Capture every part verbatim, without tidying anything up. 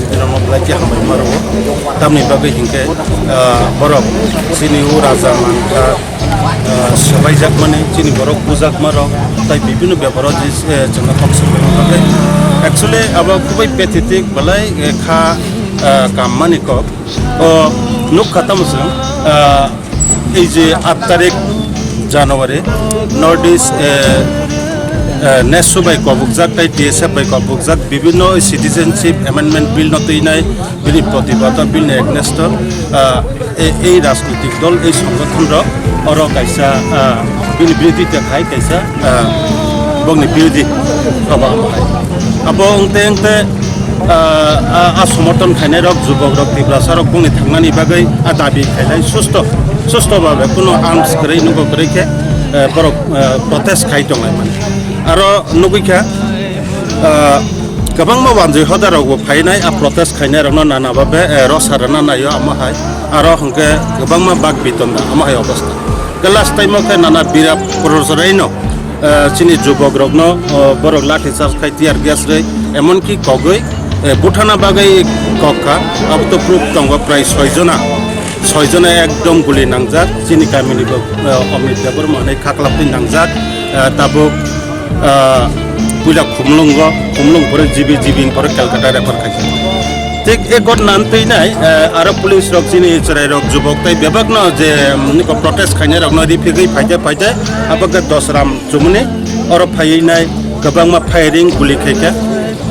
Bini bwlai khe hambai ma rwo. Tamni bagwi hinkhe, ah, borok chini o raja mantha, ah, swbaijak mani, chini borok bujakma rok, tai bibinno beparo je, eh, chwngno kok swrwngna bagwi. Actually, abo kubai pathetic belai, eh, kha, ah, kammani kok. O nukha tamo chwng, ah, Ei je aat tarik January, North East, eh, eh, NESO bai kobokjak tai T S F bai kobokjak bibinno Citizenship Amendment Bill no twinai, bini protibad o, bini against o, ah, e-, ei rajnitik dol, ei songothon rok oro kaisa, ah, bini birodita khai kaisa, ah, bongni birodhi. Abo, abo wngte wngte ah, ah, ah, somorthon khainai rok, jubok rok, Tiprasa rok bongni thangnani bagwi, ah, dabi khainai susto, susto babe kuno arms kwrwi nugo kwrwi khe, eh, borok, eh, protest khai tonglai mani. Aro nugwi kha, ah, kwbangma wanjwi hoda rok bo phainai, ah, protest khainai rokno nana babe, eh, rosa rwna naio amo hai, aro hwnkhe kwbangma bak bitonda amo hai obostha. Khe last time o khe nana bira prorojorei no, eh, chini jubok rokno, oh, borok lathi charge khai tear gas rwi, emonki kogwi, eh, buthana bagwi kok kha, abo to proof tongo prai soi jona, soi jona ekdom guli nangjak, chini kamini bo, eh, Amit Debbarma hinwi khaklaptwi nangjak, eh, tabuk, eh, puila Khumlungo, Khumlung pore G B, G B pore Calcutta refer khaijak. Thik e ghotna twinai, eh, aro police rok chini chwrai rok jubok tei bebakno je, mm, niko protest khainai rokno riphigwi phaite phaite abo khe Dosram chumuni oro phaiwi nai kwbangma firing guli khaikha,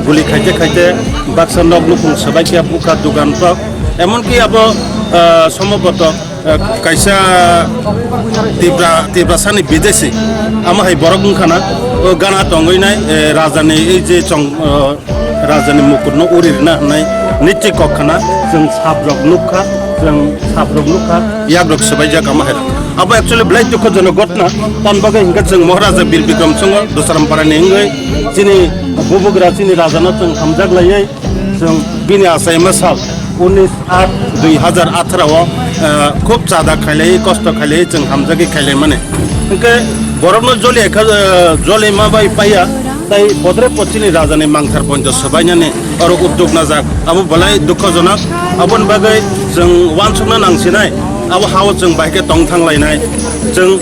guli khaite khaite baksa nok nukhung swbaikha, bukha, dugan kok, emonki abo, ah, somboto, ah, kaisa Tipra, Tiprasani bidesi amo hai borok wngkhana, o gana tongwi nai, eh, rajani ei je chong, ah, Rajani mukurno uri rwna hwnwi niti kok khana, chwng saprok nukha, chwng saprok nukha, yakrok swbaijak ama hai. Abo actually belai dukhojonok ghotna, tamni bagwi hinkhe chwng Maharaja Bir Bikram Singho Dosram Parani wngwi chini bubagra chini rajano chwng hamjak laiwi chwng bini achaima sal unis aat dui hazar atharo o, eh, khub chada khailai, kosto khailai, chwng hamjagwi khailai mani. Hinkhe borokno joli ekha, eh, joli ma bai paiya, tai bodre pochini rajani mangthar ponjo swbainani oro uddog najak. Abo belai dukhojonok. Aboni bagwi chwng uansukna nangsinai. Abo hao chwng bai khe tong thang lainai. Chwng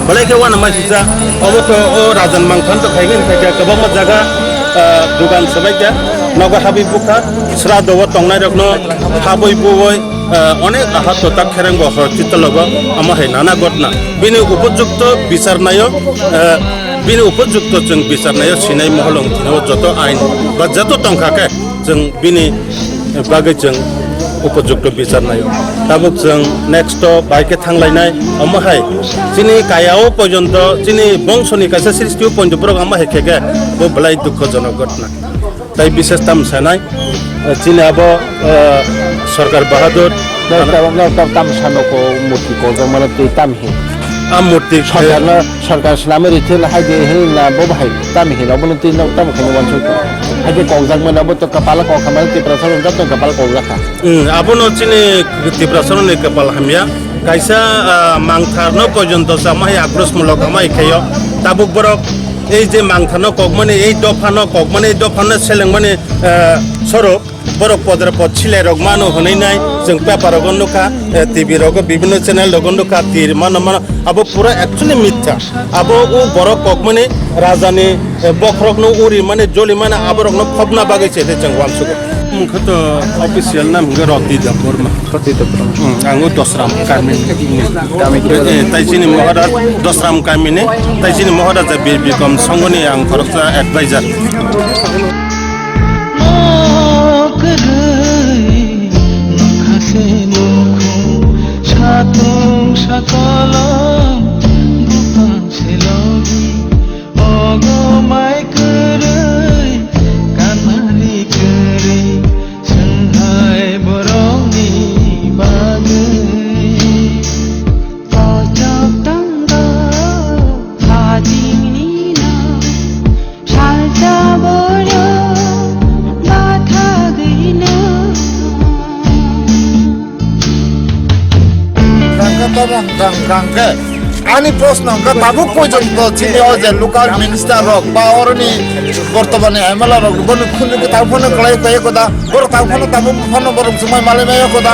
Belai khe uanama sisa, obo to o rajan mangthan to khaigwi khaikha kwbangma jaga, ah, dugan swbaikha, nogo habwi bukha, srado o tongnai rokno habwi buwi, ah, onek ahat to tak khereng bo hor chitologo, omo hai nana ghotna. Bini upojukto bichar naio, ah, bini upojukto chwng bichar naio, sinai mohol wng thino joto ain ba joto tongkha khe. Chwng bini bagwi chwng upojukto bichar naio. Tabuk chwng next o bai khe thang lainai. Omo hai chini kaya o pojonto, chini bongso ni kaisa srishti o pojonto borok omo hai khe khe bo belai dukhojonok ghotna. Tai bishes tam sanai, chini abo, eh, Sarkar Bahadur. Norok tabuk, norok tabuk tam sano ko murti ko jang mano twi tam hi. A murti khe Sarkar no, sarkar swnamwi rithwla hai de hinwi na bo bahai tamo hino, bono twi nok tamo khaino uansuk. Hai khe kokjak mano, bo to kwpalo kok kha mano, Tiprasa rok jotto kwpalo kokjak kha. Hmm, abono chini Tiprasa rokni kwpal hamya. Kaisa, ah, mangthar no porjonto sama hai akros mulok ama hai khaio. Tabuk borok ei je mangthar no kokmani, ei dopha no kokmani, ei dopha no selengmani, ah, sorok. Borok podre pod silai rok mano hwnwi nai chwng paper rogo nukha, eh, T V rogo, bibinno channel rogo nukha, tir mano mano, abo pura actually mitha. Abo o borok kokmani rajani, eh, bokhorokno uri mani joli mani aborokno phobna bagwi se de chwng uansugo. Mungkha to official nam hwnkhe Roti Debbarma. Roti Debbarma. Hmm, ang o Dosram kamini. Kami. Eh, tai chini Maharaj Dosram kamini, tai chini Maharaja Bir Bikram Songoni ang khoroksa advisor. Kwrwi nokha se nokho, satung sakolom buphang se logi, ogo mai kwrwi, kanari kwrwi, swnghai borokni bagwi. Pochok tongo hajingni no, salsa borok bathagwi no. Tangka tobong tang tangke, Ani proshno hwnkha tabuk porjonto chini o je local minister rok ba oroni bortomani M L A rok bono khunju ke tang phano kwlai kwlai koda borok tang phano tabuk phano borok chumai malai maya koda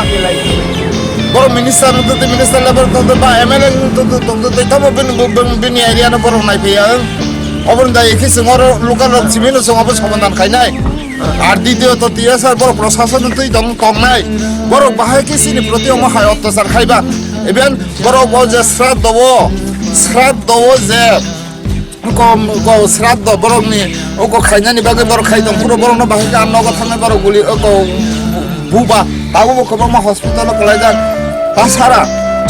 borok minister no tongtwi minister level tongtwi ba M L A no tongtwi tongtwi tamo bini bini area no borok nai phiya. Oboni dai khe chwng oro local rok simi no chwng abo somadan khainai. Ar ditiyo to T S R borok prosason twi tong tongnai. Borok bahai khe chini proti omo hai ottachar khaiba. Even borok o je sraddho o, sraddho o je ko, ko sraddho borokni oko khainani bagwi borok khai tong phuru borokno bahai khe ang nogo thangnai borok guli oko buba. Tabukbo kwbangma hospital o kwlaijak. Tasara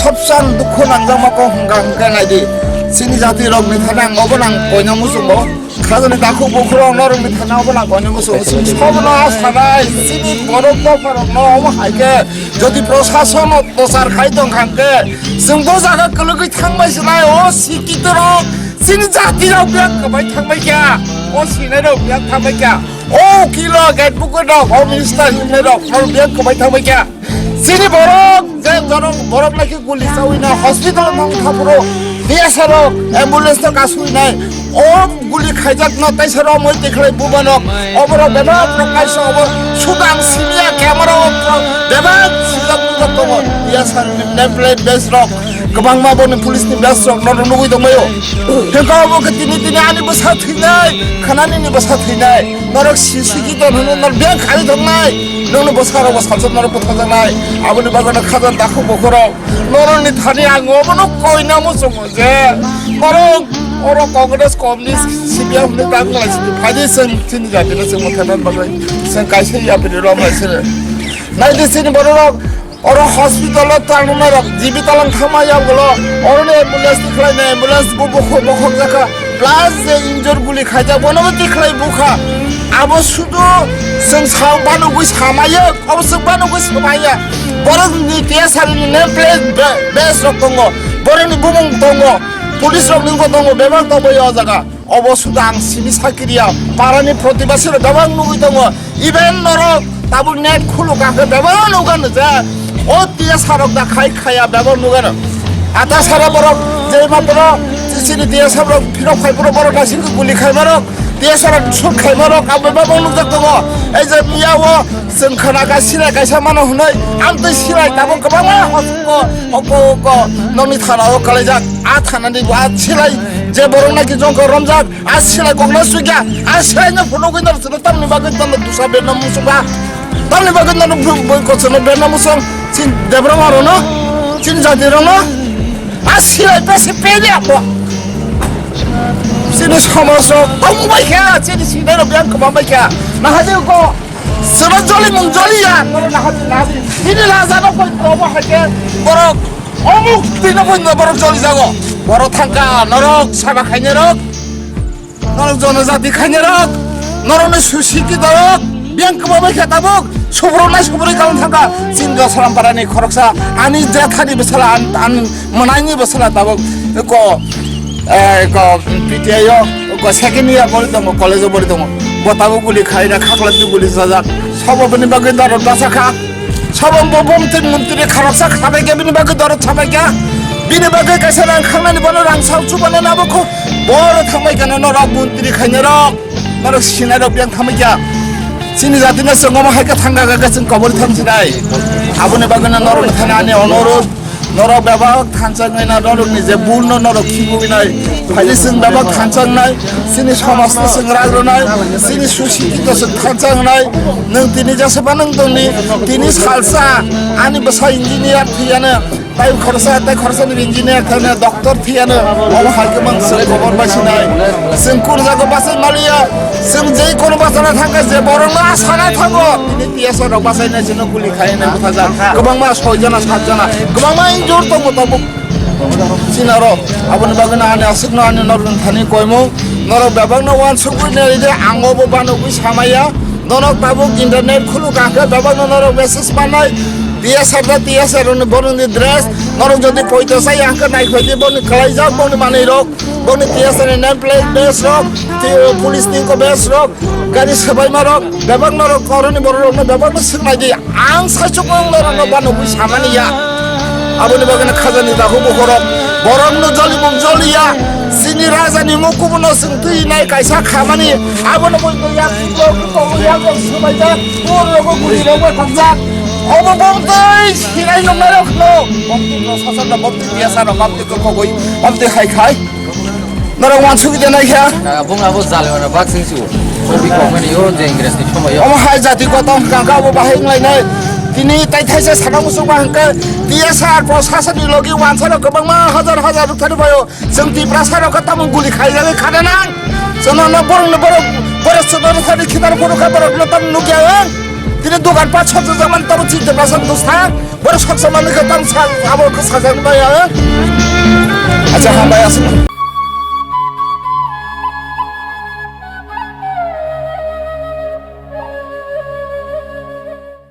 thopsan dukhu nangjakma kok hwnkha hwnkhe naidi. Chini jati rokni thani ang obo nang koina muchungo. Khajani takhuk bukhurok norokni thani obo nang koina muchungo. Chini sobono a sanai, chini borok dopharokno obo hai khe jodi prosason o dochar khai tong kha hwnkhe, chwng bo jaga kwlwgwi thangbai sinai, o sikhitorok, chini jatirok biyang kwbai thangbai kha, o sinairok biyang thangbai kha, o ukilrok, advocate rok, o minister hinnairok, norok biyang kwbai thangbai kha. Chini borok je jorok borok lai khe guli chawi na hospital o thang kha phuru, T S R rok ambulance no kasui nai, o guli khaijak no taisa romwi tikhlai bubanok, oborok bebak rok kaisa obo sudang simiya camera o bebak sijak bujak tongo, T S R ni name plate badge rok kwbangma boni police ni badge rok no nugwi tongbaio. Hwnkhe obo khe tini tini ani bwsa thwinai, khanani ni bwsa thwinai. Norok si-, sikhi ton hwnwi norok biyang khari thoknai. Nokno bwsarokbo salsa norok bwtharjaknai. Aboni bagwino khajani takhuk bukhurok norokni thani ang obono koina muchungo je norok oro Congress, Communist, C P M hwnwi ta kwlai sidi phaidi chwng chini jatino chwng mwthangna bagwi chwng kaisa yapri romlai sini. Naidi chini bororok Oro hospital o tangnai rok, G B talang thangma ya ulo, oro ni ambulance tikhlai na ambulance bo bokhok bokhok jakha, plus je injure guli khaijak bono bo tikhlai bukha. Abo sudu chwng sa banugwi samaya, abo chwng banugwi samaya. Borok ni T S R ni name plate be-, badge rok tongo, borok ni bumung tongo, police rok ni bo tongo, bebak tongo o jaga. Obo suda ang simi sakiriya, parani protibasi rok bebak nugwi tongo. Even norok tabuk net khuluk kha khe bebak nugano je o T S R rok da khai khaya bebak nugano. Ata sara borok je ma borok chini T S R rok phirok khai borok borok naising guli khai marok T S R rok suk khai marok abo bebak nugjak tongo. Ei je miya o chwng khana ka sira kaisa mano hwnwi amtwi sirai tabuk kwbangma hosko oko oko nokni thana o kalaijak. A thana ni bo a sirai je borok naki jongkha romjak. A silai kokno sukya, a silai no phunugwi no chwngno tamni bagwi tono dusa berna muchunga. Tamni bagwi no boi kochwno berna muchung, chin Debra marono, chin jati rokno. A silai pese pede apo. Chini somaj rok tong bai kha, chini sinai rok yang kwbang bai kha. Nahadi ko, chwngno joli mung joli ya, noro nahadi nahadi. Chini laja no koi tobo hake, borok omuk tino koi no borok joli jago. Borok thangka, norok saba khainai rok. Norok jonojati khainarok, norokni susikhi dorok, biyang kwbangma khe tabuk, subroknai subroi karon thangkha, chini Dosram parani khoroksa, ani jethani bwsala, an, an mwnaini bwsala tabuk, ko, eh, ko P T I o, ko second year pori tongo, college o pori tongo, bo tabuk guli khaina, khaklai guli sajak, sobo bini bagwi norok bwsakha. Sabang bo bomtwi muntri kharoksa khabai khe bini bagwi dorot sabai kha. Bini bagwi kaisa rang khangnani bono rang sak chubana nabo kho. Boro thangbai khe norok muntri khainai rok. Norok sinai rok biyang thangbai kha. Chini jati no chwng omo hai khe thangka kha chwng kobor thang sinai. Aboni bagwi no norok thani ani onorot. Norok bebak thansa wngna norokni je bul no norok khibu winai. Phaidi chwng bebak thansa wngnai. Chini somaj no chwng ragronai, chini susikhi to chwng thansa wngnai, nwng tini jesa ba nwng tongni, tini salsa ani bwsa engineer thwiyano, tai khoroksa, tai khoroksa ni engineer thwiyano, doctor thwiyano, omo hai khe mang chwng khobor bai sinai, chwng kun jaga bachai maliya, chwng jei kono bachana thangkha je borok no asana thango, tini T S R rok bachai nai chwngno guli khai nai bwthajak, kwbangma soi jona, sat jona, kwbangma injure tongo tabuk. Chinaro, aboni bagwino ani aswkno ani norokni thani koimung, norok bebakno uansukgwi nai ride, ang obo banogwi samaya, norok tabuk internet khuluk kha khe bebakno norok message mannai, T S R da T S R ni borokni dress, norok jodi poito chaya hwnkhe naikhwlai di boni kwlaijak boni manwirok, boni T S R ni name plate badge rok, police ni ko badge rok, gari swbaima rok, bebak norok koroni borok rokno bebakno swknai di. Ang saichung wng norokno banogwi samani ya. Aboni bagwino khajani dahu bokhorok Borokno jolimung joliya, chini rajani mukubuno chwng twi nai kaisa khamani, abono bo yak yak yak subaijak, borokno guli rok bai khokjak. Obo bomtwi sinai nongnai rokno, bomtwi no sasana, bomtwi biyasano, bomtwi kokogoi, bomtwi hai khai. Norok wansugwi de nai kha. Bung abo jaliwana bak sing su. Kopi kokmani yo je Ingres ni somoi yo. Omo hai jati koto hwnkha khe abo bahai wnglainai. Tini tai thaisa sana muchung ba hwnkhe T S R prosasani logi wansano kwbangma hajar hajar rwktharwi baio. Chwng Tiprasa rok khe tamo guli khaijagwi khana nang. Chwngno no borokno borok, borok chwngno rwkharwi khitar phuru khe borokno tamo nukya ang. Tini dogan pat sotjak mani tamo chini Tiprasa bwsang. Borok soksa manwi khe tamo sa, abo khe sajak bai ang. Acha hambai aswk.